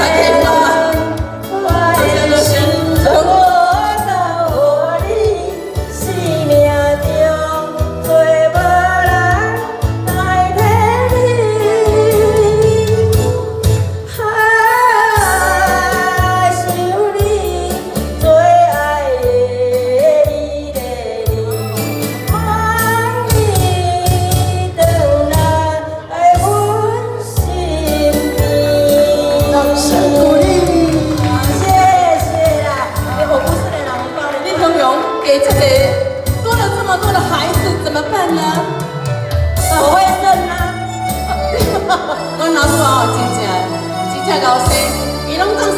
可以幫嗎？多謝多謝。我你生命中做無人代替你，啊，想你最愛的伊的你，望你轉來阮身邊。掌聲鼓勵。謝謝啦，欸，我不是來拿紅包的。林同榮給這個多了這麼多的孩子怎麼辦呢？我會生啊。阮老母哦，真正真正𠢕生，伊攏總。